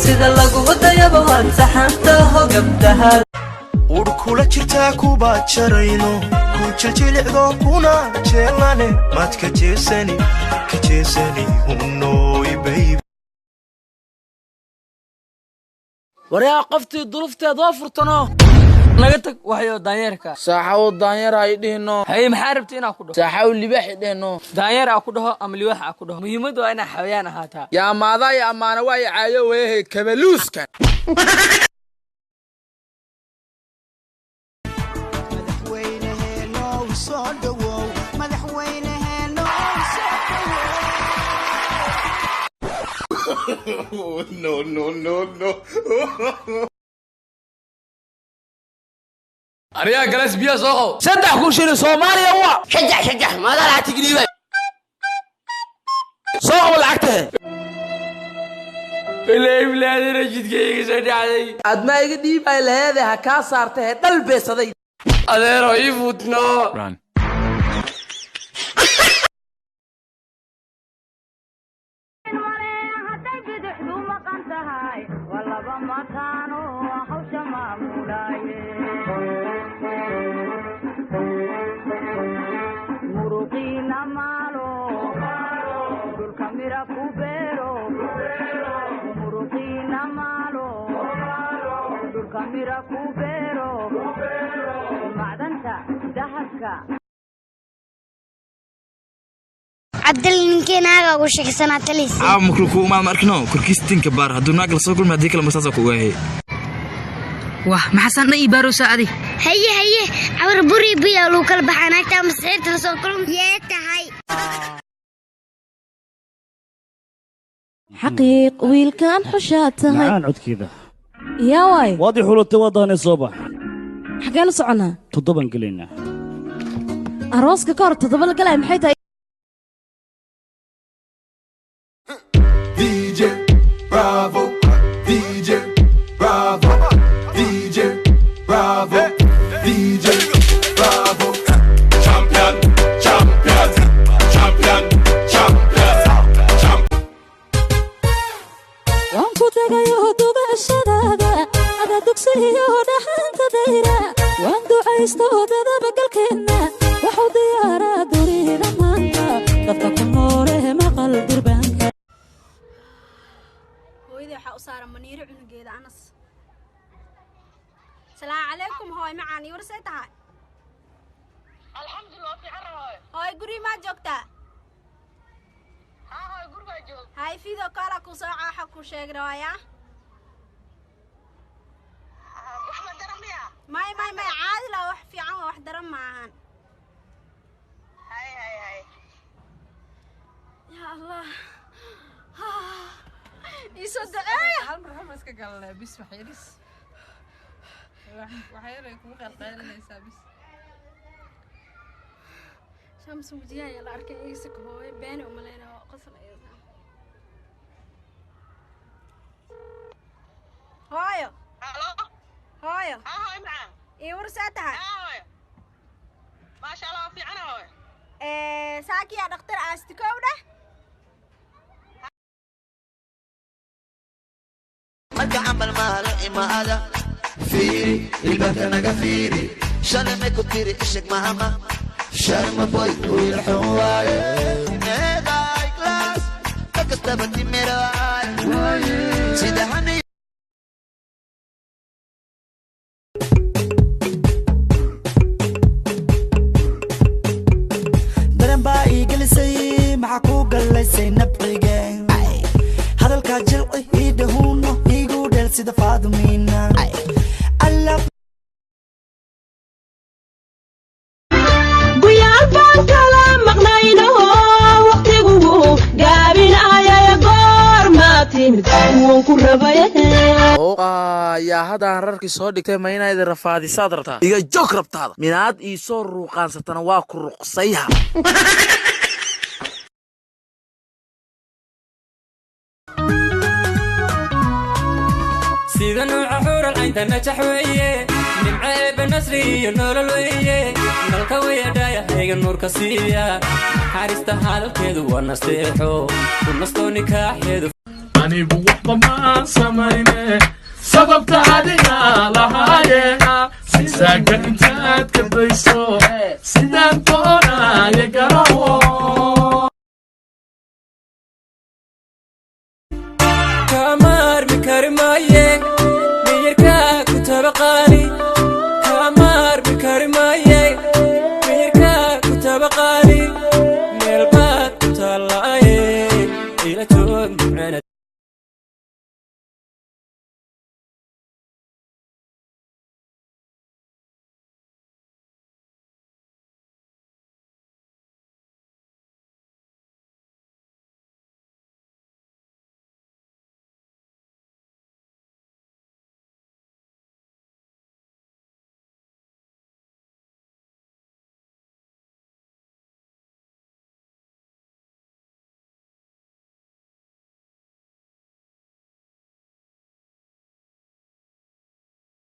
Sida lagugu dayaba waad saxantaho gabdhaha. Ur kula jirtaa kuba jarayno ku jiljilicdo kuna jeelane maad ka jeesani ka jeesani hunooy baby. Waryaa, qoftii dulufteed waa furtanoo naga tag waxyo daanyeerka. Saaxaw, daanyeer hay dhihino. Haye, maxaa rabti inaa ku dhaho? Saaxaw, libaax i dhihino. Daanyeer aa ku dhaho ama liwaax aa ku dhaho, muhiimaddu waa inaa xawayaan ahaataa. Yaa maadaa iyo ammaana waa i caayo weehe kabaluuskan. Madaxweyneheenow soo dhowow, madaxweyneheenow soo dhowow. No, no, no, no. Aryaa, galas biya soo qow, 3000 shilin Soomaaliya wa Saddex saddex maadaa lacagta geliibay. Soo qabo lacagta. Bilaadina jidkayga soo dhacday. Admaa iga dhiibay laheede ha kaa saarta he dhal beesaday. Adeero, ii fuutno. Hadday bidixdu maqan tahay waa laba mataano hawsha maamulaaye muruqiina maalo dhulka mira ku beero, muruqiina maalo dhulka mira ku beero macdanta dahabka. Cabdal, ninkee naaga ugu sheekaysanaa taliis? Caawa makru ku imaad ma arkino korkiis tinka baar hadduu naag la soo kulmay, haddii kale masaasa ku ogaayay. Wah, maxaasan dhan ii baarowsaa adi? Haye haye, cabar buri biya lagu kala baxaa naagta ama saxiibta la soo kulm yee tahay. Xaqiiq wiilkan xushaa tahay. Macaan codkeeda. Yaa waay? Waad i xulatay, waa daanay, soo bax. Xaggeen u soconnaa? Toddoban gelaynaa. Arooska ka hor toddoba la galaya maxay tahay? DJ Bravo, DJ Bravo, DJ Bravo, DJ Bravo. Champion, champion, champion, champion, champion. Waan ku tagayo dugashadaada adaa dugsiyo dhaxanta dayra, waan ducaysto dadabagalkeenna waxuu diyaaraa dunida maanta dadka ku noole maqal durbaanka. Hooyadii waxaa u saaran maniiro cunugeeda Anas. Salaamu calaykum hooy macaan, iyo warsay tahay? Alxamdulillah, fiican hooy. Hooy, guri maa joogtaa? Haa hooy, gurigaa joog. Hay, video call ku soo caaxa ku sheegna waaya. Wax ma daran miya? May may may, caadi la, wax fiican waa, wax daran maahan. Hay hay hay. Ya Allah, iisoo duceeya. Hal mar hal mar iska galnaa bis, wax yaris wax yar ay kugu qalqalinaysaa bis. Shams wajiyaha ayaa la arkay iisaka hooyo beeni umaleyna waa qosol ayada. Hooyo. Halo. Hooyo. Haa hooy macaan. Ii war see tahay? Haa hooy, maasha Allah, waa fiican hooy. Saakiyaa dhakhtar aastikow dheh. Marka camal maalo imaada, fiiri ilbaabka naga fiiri, shalay may ku tiri isheg mahama Sharma Boy wiil xun waaye meedaay class ka kastaba timiraay sida hani. Dareen baa ii gelisay, maxaa kuu gallaysay nabcige? Hadalkaa jilci ii dhahuuno, iigu dheel sida Faadumiina alla. Guyaal baan kala maqnayno, waqtigu gaabinayay, goor maa timid waan ku rabay. Yaa haddaan rarkii soo dhigtay, ma inayd rafaadisaad rabtaa? Iga joog rabtaada minaad ii soo ruuqaansatana waa ku ruqsayha. Sida nuuca xuural caynta najax weeye, nimco eebbe nasri iyo nolol weeye, nalka weeyadhaayahayga nuurka siiya, naxariista hadalkeedu waa nasteexo ku nastoo nikaaxeedu. Anigu waxba maan samayne, sababta adiga lahaaye. Sisaaga intaad ka dayso, sidaan doonaaye garawo. Kamaarmi kari maaye, miyirkaa ku tabaqaali. Kamaarmi kari maaye, miyirkaa ku tabaqaali. Meel baad ku taallaaye, ila joog macana.